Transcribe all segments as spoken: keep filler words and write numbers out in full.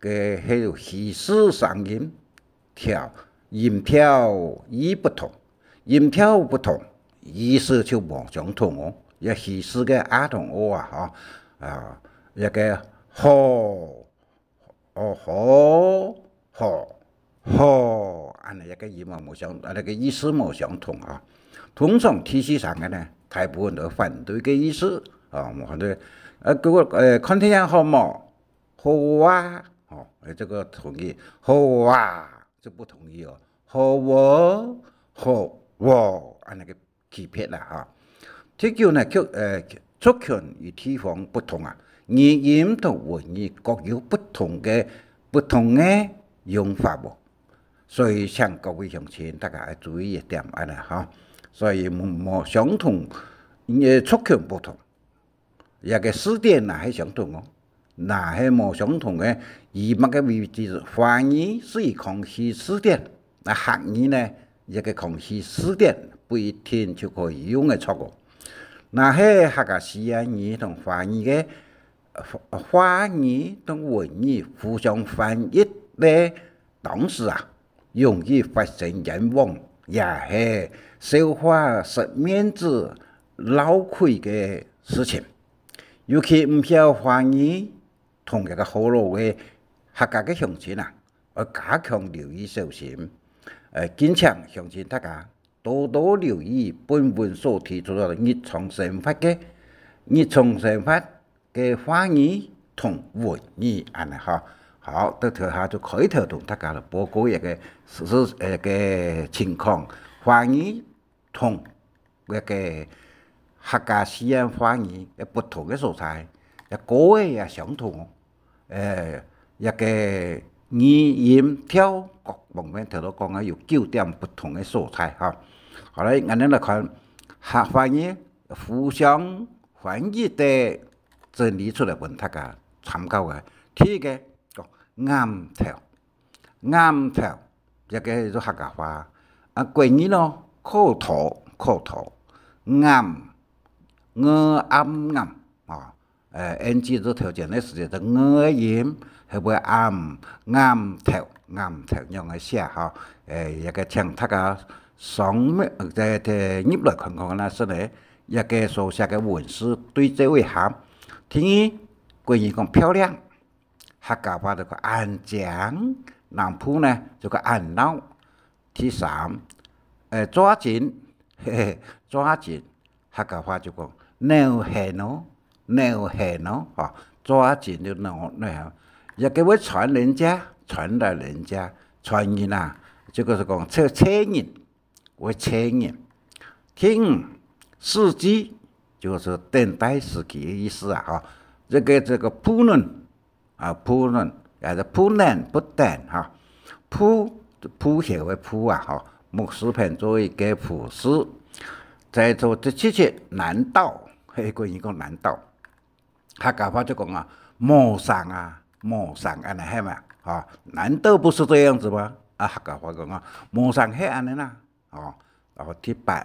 个係有虛實聲音，調，音調異不同，音調不同，意思就無相同哦。這虛實个啊同哦啊，吼，啊，這个好，哦，好，好，好，恁呢一个音啊無相，啊，該个意思無相同啊。通常第四聲个呢，大部分都反對个意思啊，無反對。呃，个，呃，看電影好無？好啊，吼，呃，這个同意，好啊，就不同意哦。好哦，好哦，恁呢个區別啦，哈。第九呢，族，呃，族群與地方不同啊，語音同文字各有不同个，不同个用法哦。所以請各位鄉親，大家愛注意一點，恁呢哈。所以無，無相同，呃，族群不同。 這个字典若係相同哦，若係無相同个，以麼个為基礎？華語係以康熙字典，啊客語呢，這个康熙字典不一定就可以用得著哦。若係客家四縣語同華語个，呃，華語同文語互相翻譯个當時啊， 容易發生冤枉，也係笑話食面子、鬧鬼个事情。尤其毋曉華語同這个學老个客家个鄉親啊，愛加強留意小心。呃，敬請鄉親大家多多留意本文所提出个日常生活个，日常生活 个華語同文語恁呢哈。好，到頭下就開頭同大家來報告一个事，呃，个情況。華語同該个客家四縣話語个不同个所在，也高个也相同哦。呃，這个語音調各方面頭先講啊，有九點不同个所在哈。好，來，𠊎等來看，客華語互相 翻譯个整理出來分大家參考个。第一个，講頷頭，頷頭，這个係客家話。啊，國語咯，褲頭，褲頭，頷，ng暗頷，啊，呃，N G字頭前个時節，就ng个音，後尾暗，頷頭，頷頭，仰仔寫吼？呃，這个請大家上網，呃，在，在入來看看啦，係呢， 這个所寫个文字對照一下。第二，國語講漂亮，客家話就講恁靚，南部呢就講恁鬧。第三，呃，抓緊，嘿嘿，抓緊，客家話就講扭絚哦，扭絚哦，吼，抓緊就扭，扭絚。這个會傳人家，傳來人家，傳人啊，這个係講揣，揣人。 會揣人。第五，四季，就係等待時機个意思啊，吼。這个，這个不能，啊，不能，也係不能，不等，哈。不，不曉个不啊，吼。木字邊做一个不字。再做第七節，難道，嘿，國語講難道。 客家話就講啊，無成啊，無成，恁呢係嘛？吼，難道不是這樣子嗎？啊，客家話講啊，無成係恁呢啦，吼。然後第八，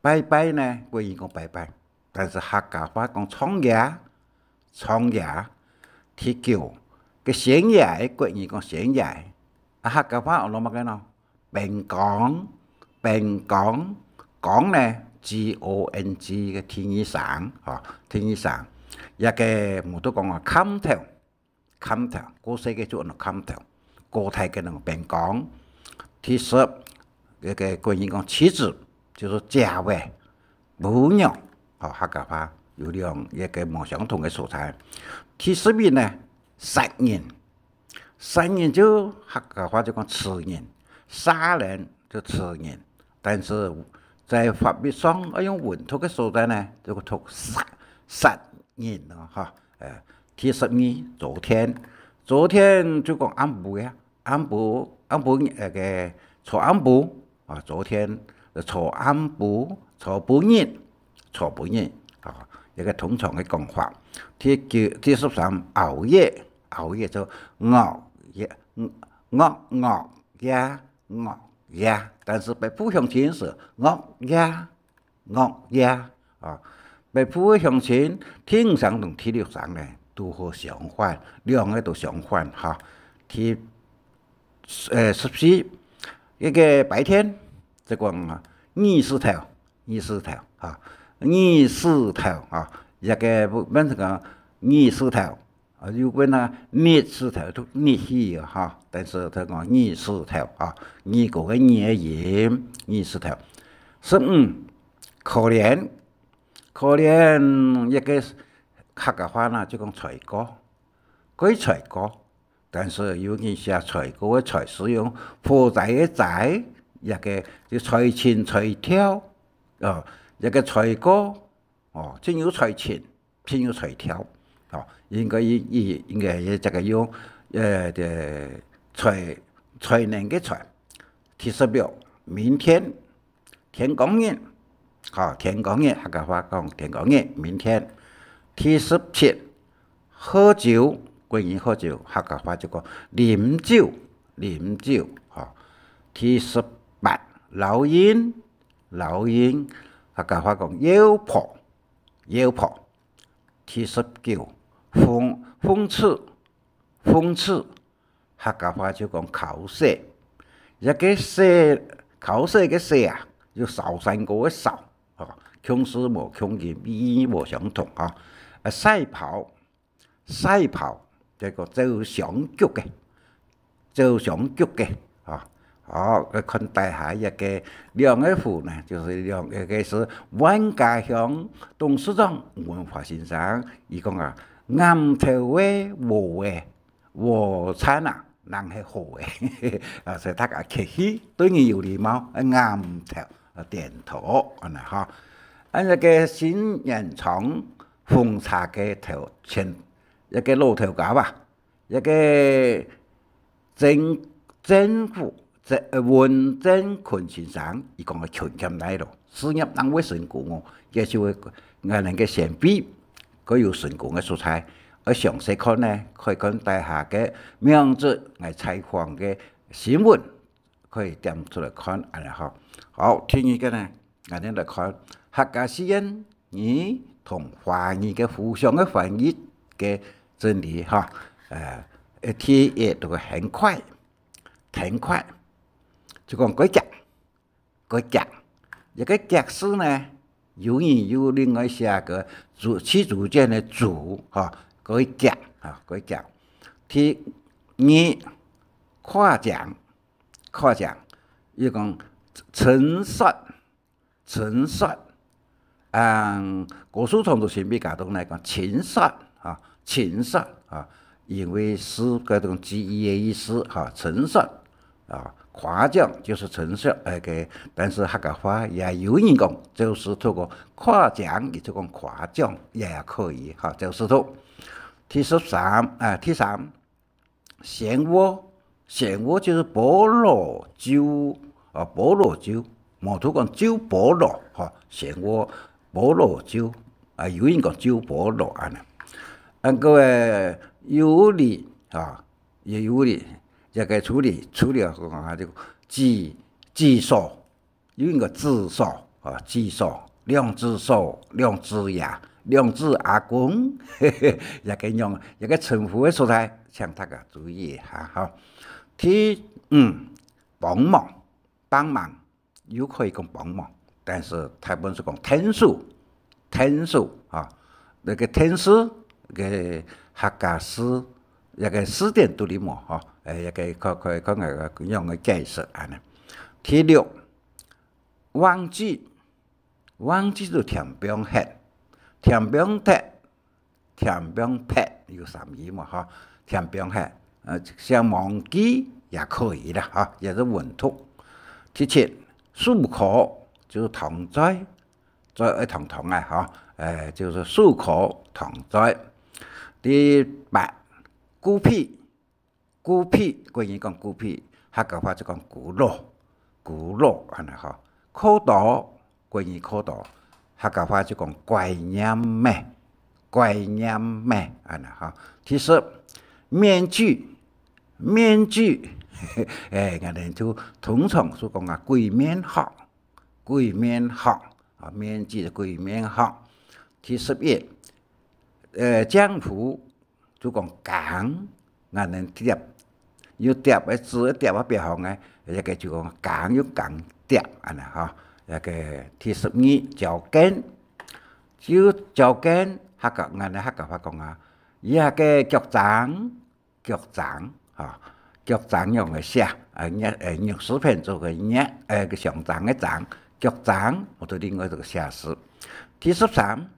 拜拜呢，國語講拜拜，但是客家話講唱耶，唱耶。第九，个懸崖，國語講懸崖，啊，客家話學到麼个呢？ 平江，平江，江呢，G O N G个第二聲，吼，第二聲。這个無都講啊，崁頭，崁頭，過細个就安到崁頭，過大个安到平江。第十，這个國語講妻子，就係姐仔，餔娘，吼，客家話有兩，這个無相同个所在。第十一呢，殺人， 殺人就客家話就講刺人，殺人就刺人，但是在法律上愛用文讀个所在呢，就讀殺，殺人咯，吼。呃，第十二，昨天，昨天就講暗晡呀，暗晡，暗晡，呃，个昨暗晡，啊，昨天，昨暗晡，昨晡日，昨晡日，啊，一个通常个講法。第九，第十三，熬夜， 熬夜就熬夜，熬，熬夜，熬夜。但是北部鄉親係熬夜，熬夜啊。北部个鄉親，第五聲同第六聲呢，都好相反，兩个都相反哈。第，呃，十四，一个白天，就讲啊，日字頭，日字頭，哈，日字頭，哈，一个本是讲日字頭，啊，有本啊，日字頭，讀日去啊，哈，但是佢讲日字頭，哈，日个日个音，日字頭。十五，可憐，可憐一个客家话呢，就讲衰過，佢衰過。 但是有人寫衰過个衰，係用火災个災，一个就衰盡衰掉，哦，一个衰過，哦，盡有衰盡，盡有衰掉，哦，應该，應，應该這个用，呃，个衰，衰年个衰。第十六，明天， 天光日，吼，天光日，客家話講天光日，明天。第十七，喝酒，關於喝酒，客家話就講啉酒，啉酒，吼。第十八，老人，老人，客家話講妖婆，妖婆。第十九，諷，諷刺， 諷刺，客家話就講口舌。這个舌，口舌个舌啊，就燒山歌个燒，吼，腔勢無共音，意義無相同，吼。啊，賽跑，賽跑，這个走相逐个，走相逐个，吼。好，來看底下一个兩个符呢，就係兩个，个係萬家香董事長吳文華先生，佢講啊，頷頭个禾仔， 禾塹啊，正係好个。啊，所以大家客氣，對人有禮貌，啊，頷頭，啊，點頭，恁呢哈。啊，該个新元昌紅茶个頭前，一个老頭家吧，一个曾，曾府，曾，呃，溫曾坤先生，佢講个勤儉耐勞，事業正會成功哦，也就會，𠊎等个先輩， 佢有成功个所在。愛詳細看呢，可以看底下个名字，𠊎採訪个新聞，可以點出來看，恁呢吼。好，第二个呢，𠊎等來看客家四縣語同華語个互相个翻譯个真理哈。呃，第一，這个很快，很快，就講過遽， 過遽。這个遽字呢，有人又另外寫个竹，去竹簡个竹，吼，過遽，吼，過遽。第二，誇獎，誇獎，又講陳述，陳述。嗯，高樹堂就先輩家中來講，陳述，吼，陳述，吼，因為是該種記憶个意思，吼，陳述。 啊，誇獎就係陳述，OK，但是客家話也有人講，就是透過誇獎，佢就講誇獎，也可以，哈，就是透。第十三，啊，第三，仙鶴，仙鶴就係婆羅洲，啊，婆羅洲，無就講洲婆羅，哈，仙鶴，婆羅洲，啊，有人講洲婆羅，恁呢。啊，該个有理，啊， 也有理，這个處理，處理啊，講下就子，子嫂，有一个子嫂，啊，子嫂，兩子嫂，兩子爺，兩子阿公，這个樣，這个稱呼个所在，請大家注意一下，哈。第五，幫忙，幫忙， 又可以講幫忙，但是大部分係講𢯭手，𢯭手，哈。該个𢯭手，个客家字，該个字典肚裡無，哈，誒，該个可，可以看个樣个解釋恁呢。第六，忘記，忘記就添放忒，添放忒， 添放忒有三義嘛，哈，添放忒，呃，像忘記也可以啦，哈，也係文讀。第七，守科，就係糖嘴，嘴愛糖糖啊，哈，誒，就係守科糖嘴。第八，孤僻， 孤僻，國語講孤僻，客家話就講孤老，孤老，恁呢吼。課多，國語課多，客家話就講懷念咩，懷念咩，恁呢吼。第十，面具，面具，誒，𠊎等就通常所講啊，鬼面學，鬼面學，啊，面具係鬼面學。第十一，呃，漿糊， 就講羹，𠊎等接，有貼个紙个貼个壁項个，這个就講扛，用扛貼恁呢吼。這个第十二，腳跟，就腳跟，客家，𠊎等客家話講啊，這个腳踭，腳踭，吼，腳踭用个寫，呃，玉，呃，玉字邊做个玉，呃，个象徵个徵，腳踭，或者另外一个寫字。第十三，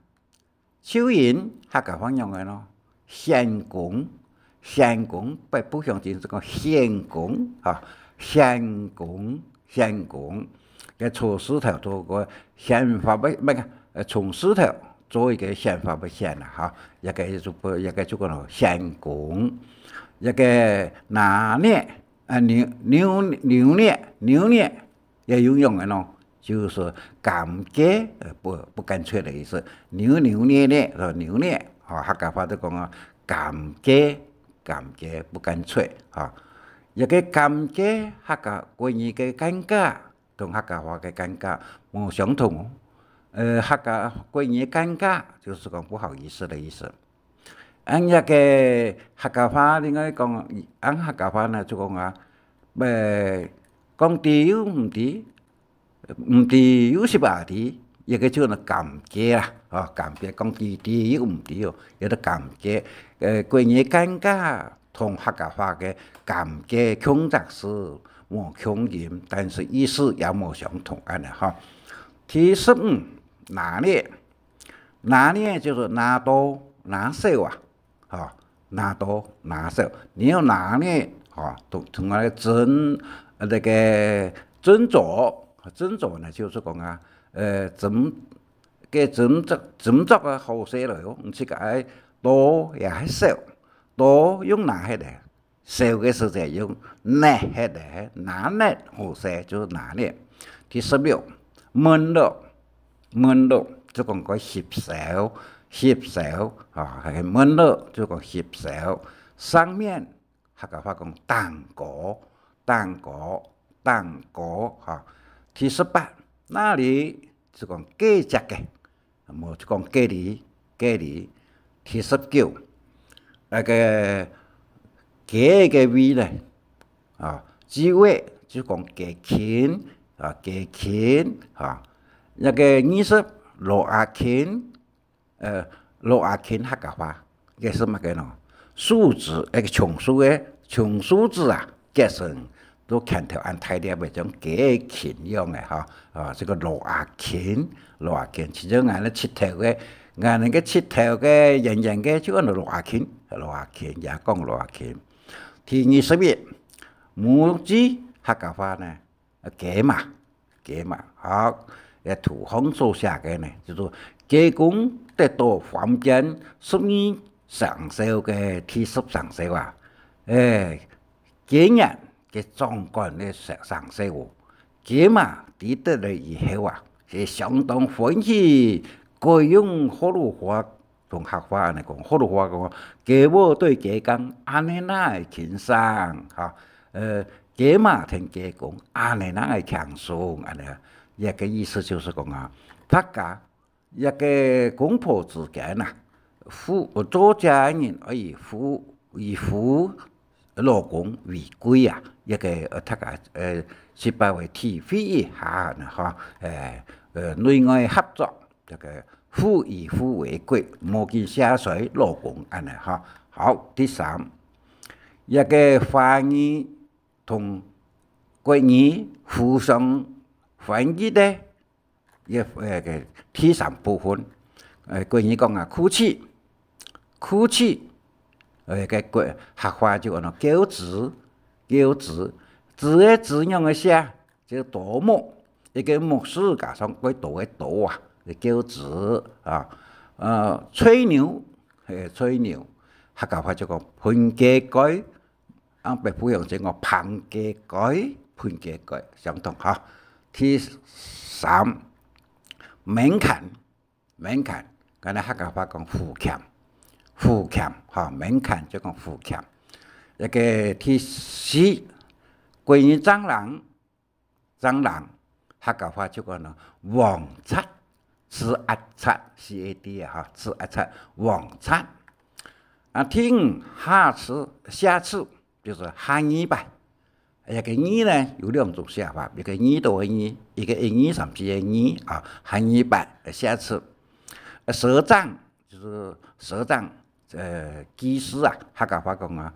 手印，客家話仰个咯？顯功，顯功，北部鄉親就講顯功，吼，顯功，顯功。該搓石頭做个顯法个，毋係，呃，沖石頭，做一个顯法个顯啦，吼。這个就，這个就講咯，顯功。這个拿捏，啊，扭，扭，扭捏，扭捏， 也有用个咯，就是說感覺，呃，不，不乾脆的意思。扭扭捏捏，呃，扭捏，吼，客家話都講啊，感覺，感覺不乾脆，吼。這个感覺，客家國語个感覺，同客家話个感覺無相同哦。呃，客家國語个感覺，就是講不好意思的意思。 恁這个客家話，另外講，恁客家話呢，就講啊，呃，講知又毋知，毋知又失敗知，這个就係感覺啦，吼，感覺，講知，知又毋知哦，有个感覺。呃，國語个感覺同客家話个感覺共隻字，無共音，但是意思也無相同，恁呢吼。第十五，拿捏。 拿捏就係拿多拿少啊，吼，拿多拿少。你要拿捏，吼，同，同那个斟，呃，那个斟酌，斟酌呢，就是講啊，呃，斟，个斟酌，斟酌个好勢來哦，毋係个愛多也係少，多用拿忒个， 少个時節用捏忒个，拿捏好勢就拿捏。第十六，問路，問路，就講个翕相，翕相，啊，係問路，就講翕相。上面，客家話講頂高，頂高，頂高，哈。第十八，哪裡，就講該隻个， 無就講該裡，該裡。第十九，該个，該个位呢，啊，該位就講該近，啊，該近，啊。該个二十，偌近，呃，偌近客家話，該係麼个呢？樹枝，該个松樹个，松樹枝啊，結成 都牽頭恁大粒个，像雞个琴樣个哈，啊，這个羅阿琴，羅阿琴，其實𠊎等膝頭个，𠊎等个膝頭个圓圓个，就安到羅阿琴，羅阿琴，也講羅阿琴。第二十一，母雞客家話呢，雞嫲，雞嫲，好，這圖上所寫个呢，就係雞公得到凡間十二生肖个第十生肖啊，誒， 雞年个掌管个生，生肖哦，雞嫲知得了以後啊，係相當歡喜，改用學老話同客話恁呢講，學老話講，雞母對雞公，恁呢哪會輕鬆，哈，呃，雞嫲跈雞公，恁呢哪會輕鬆，恁呢啊。這个意思就係講啊，大家 這个公婆之間啊，夫，做家人愛以夫，以夫老公為貴啊，這个，呃，大家，呃，細胞个體會一下呢，哈，誒，呃，內外合作，這个夫以夫為貴，無去下衰老公恁呢，哈。好，第三，這个華語同國語互相翻譯个 這，呃，个第三部分，呃，國語講啊，哭泣，哭泣，呃，个國，客話就安到噭眵，噭眵，眵个眵仰个寫，就多目，一个目字加上蓋多个多啊，个噭眵啊，呃，吹牛，嘿，吹牛，客家話就講歕雞胲， 啊，北部用這个歕雞胲，歕雞胲，相同哈。第三，門檻，門檻，剛才客家話講戶檻，戶檻，哈，門檻就講戶檻。這个第四，關於蟑螂， 蟑螂，客家話就講呢，黃賊，C A D啊，哈，C A D，黃賊。啊，第五，下次，下次，就係下二拜。這个二呢，有兩種寫法，一个二到个二，一个一二三四个二啊，下二拜，下次。呃，舌瘴，就係舌瘴，呃，雞屎啊，客家話講啊，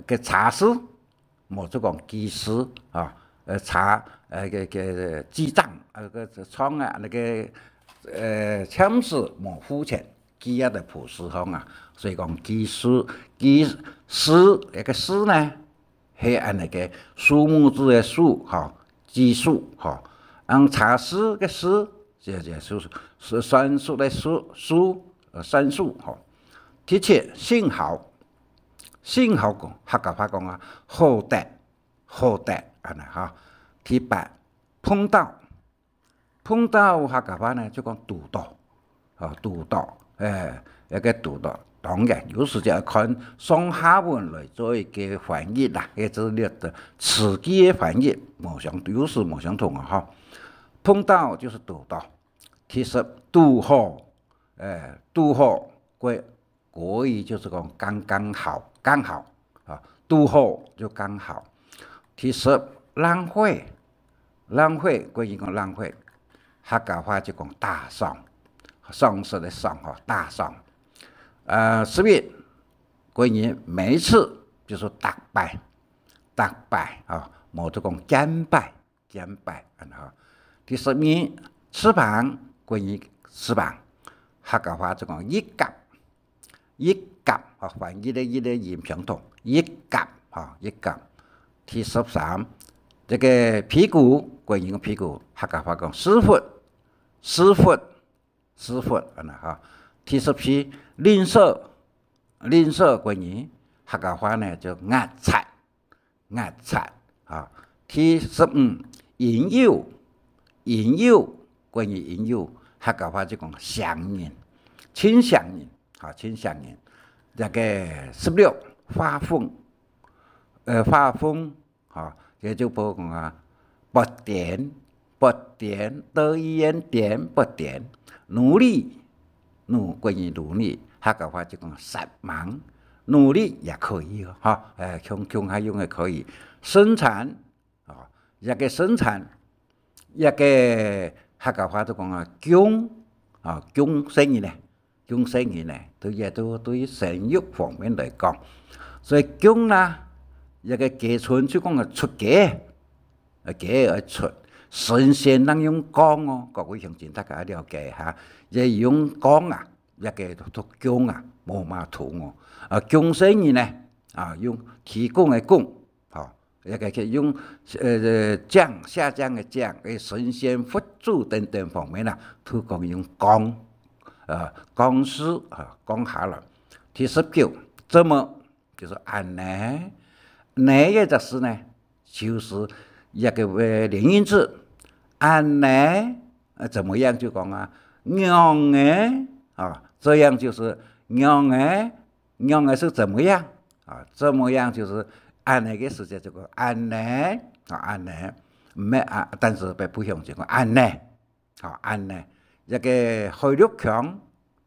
个瘴屎，無就講雞屎啊，呃，瘴，呃，个，个，雞瘴，呃，个瘡啊，該个，呃，瘴屎無付錢，雞仔在鋪屎項啊，所以講雞屎，雞屎，該个屎呢， 係恁呢个樹木子个樹，吼，雞樹，吼。恁瘴屎个屎，就，就係，係酸樹个樹，樹，呃，酸樹，吼。第七，幸好，幸好講，客家話講啊，好得，好得，恁呢，吼。第八，碰到， 碰到客家話呢，就講堵到，哦，堵到，哎，該个堵到。當然，有時就愛看上下文來做一个翻譯啦，這係略个詞句个翻譯，無相，有時無相同啊，吼。碰到就係堵到。第十，堵好，哎，堵好，過 國語就係講剛剛好，剛好，啊，堵好就剛好。第十，冷血，冷血，國語講冷血，客家話就講打爽，爽色个爽，吼，打爽。呃，十一，國語每次就係逐擺，逐擺，啊，無就講見擺， 見擺，恁呢吼。第十二，翅膀，國語翅膀，客家話就講翼胛，翼胛，吼，翻譯个，譯个音相同，翼胛，吼，翼胛。第十三，這个屁股，國語个屁股，客家話講屎朏，屎朏，屎朏，恁呢吼。第十四，吝嗇，吝嗇，國語，客家話呢就齧齪， 齧齪，啊。第十五，引誘，引誘，關於引誘，客家話就講唌人，盡唌人，啊，盡唌人。這个十六，發瘋，呃，發瘋，啊，這就比如講啊，發癲， 發癲，得意个癲，發癲。努力，努，關於努力，客家話就講煞猛，努力也可以哦，哈，呃，共，共下用也可以。生產，啊，這个生產，這个客家話就講啊，供，啊，供生意呢， 供生意呢，對，也都對生育方面來講。所以供啦，這个雞春就講个出雞，呃，雞愛出，神仙人用供哦，各位鄉親大家了解一下，也用供啊，這个讀供啊，無麼讀哦。啊，供生意呢，啊，用提供个供，吼， 也可以用，呃，降，下降个降，誒，神仙佛祖等等方面啊，都講用供，呃，供事啊，供下來。第十九，怎麼，就係恁呢，呢个意思呢，就係一个，呃，連音字，恁呢，呃，怎麼樣就講啊，仰仔，啊，這樣就係仰仔， 仰仔係怎麼樣？啊，怎麼樣就係恁呢个時節就講恁呢，啊，恁呢，毋係啊，但是北部鄉就講恁呢，啊，恁呢。這个海陸腔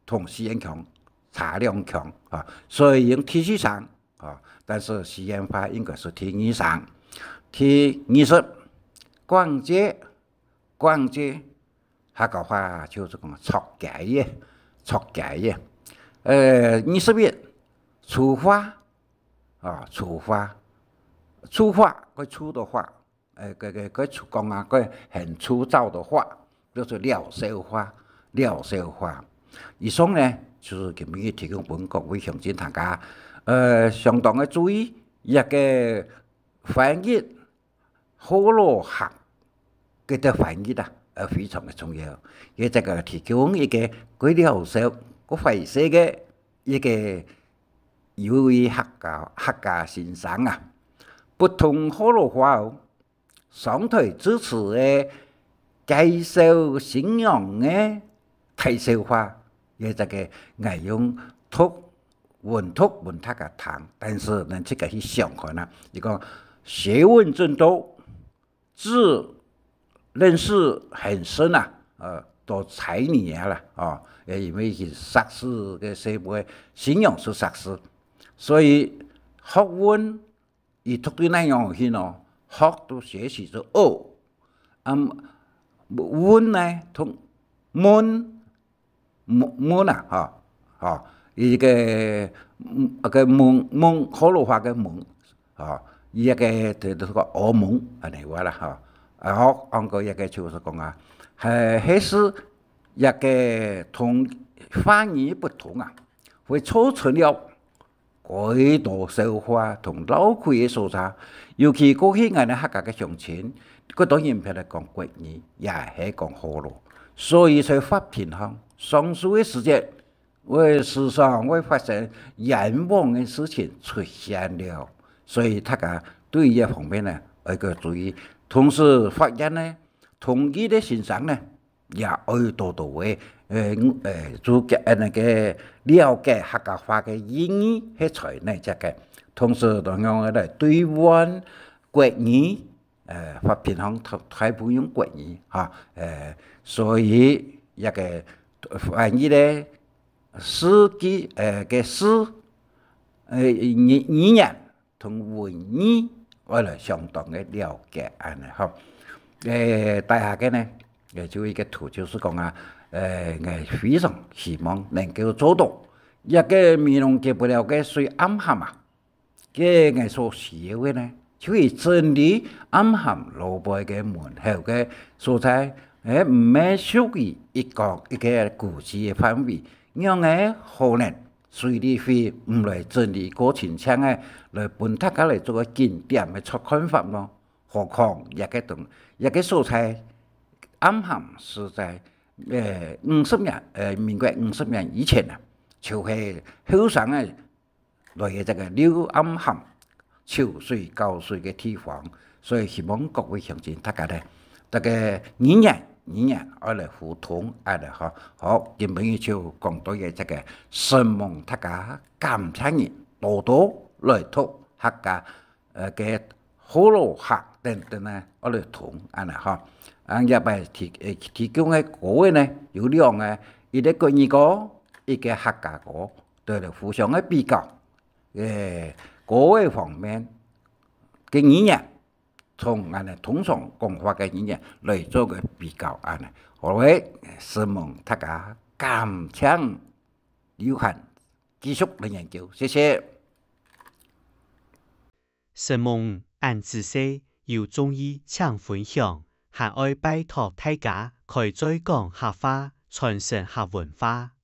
同四縣腔差兩腔，啊，所以用第四聲，啊，但是四縣話應該係第二聲。第二十，逛街， 逛街，客家話就係講著街仔，著街仔。呃，二十一，粗話，啊，粗話，粗話，該粗个話，呃，該，該，該粗講啊，該很粗糙个話，就係撩笑話，撩笑話。以上呢，就係今日提供分各位鄉親大家，呃，相當个注意，這个翻譯 學老客个翻譯啊，呃，非常个重要。佢這个提供一个較了解、較詳細个一个，有一位客家，客家先生啊，不同學老話哦，上台致詞个介紹新娘个大笑話，佢這个𠊎用讀，文讀分大家聽，但是你自家去想看啊。佢講學問真多， 知，認識很深啊，呃，都才女啊啦，哦，也因為佢碩士个社會，新娘係碩士，所以學問佢讀對哪樣去呢？學就學習就學。啊，問呢，同問，問，問啊，吼，吼，佢个，嗯，个問，問，學老話个問，吼，佢个，就，就講學問，恁呢話啦，吼。啊，好，講過一个就是講啊，係，係一个同華語不同啊，會造成了 過多笑話同鬧鬼个所在，尤其過去𠊎等客家个鄉親，過多人別來講國語，也係講學老，所以在法庭上，上訴个時節，會時常會發生冤枉个事情出現了。所以大家對這方面呢，愛个注意。同時，法院呢，同意个先生呢， 也愛多多个，呃，呃，注解，呃，該个了解客家話个意義係在哪隻个。同時，同樣个來對換國語，呃，法庭上大，大部分用國語，哈，呃，所以這个翻譯个字句，呃，个字，呃，語，語言 同文言，愛來相當个了解，恁呢吼。誒，大家个呢，誒，就一个圖，就是講啊，誒，𠊎非常希望能夠做到，這个美濃解不了个水暗涵啊，該𠊎所需要个呢，就係整理暗涵老輩个門口个所在，誒，毋係屬於一个，一个古蹟个範圍，仰个可能 水利費毋來整理過清淨个，來分大家來做个景點个出看法咯。何況這个東，這个所在暗涵係在，呃，五十年，呃，民國五十年以前啊，就係後生个來个這个留暗涵， 泅水搞水个地方。所以希望各位鄉親大家呢，這个語言，語言愛來互通，恁呢吼。好，今晡日就講到這个，承蒙大家，感謝你多多來讀客家，呃，个學老客等等呢，愛來通，恁呢吼。啊，這擺提，呃，提供个歌仔呢，有兩个，一个國語歌，一个客家歌，對了，互相个比較。 誒，歌仔方面，个語言，同𠊎等通常講話个語言來做个比較，恁呢。好，承蒙大家，感謝有閒，繼續來研究，謝謝。承蒙恁仔細，有中意請分享，還愛拜託大家開嘴講客話，傳承客文化。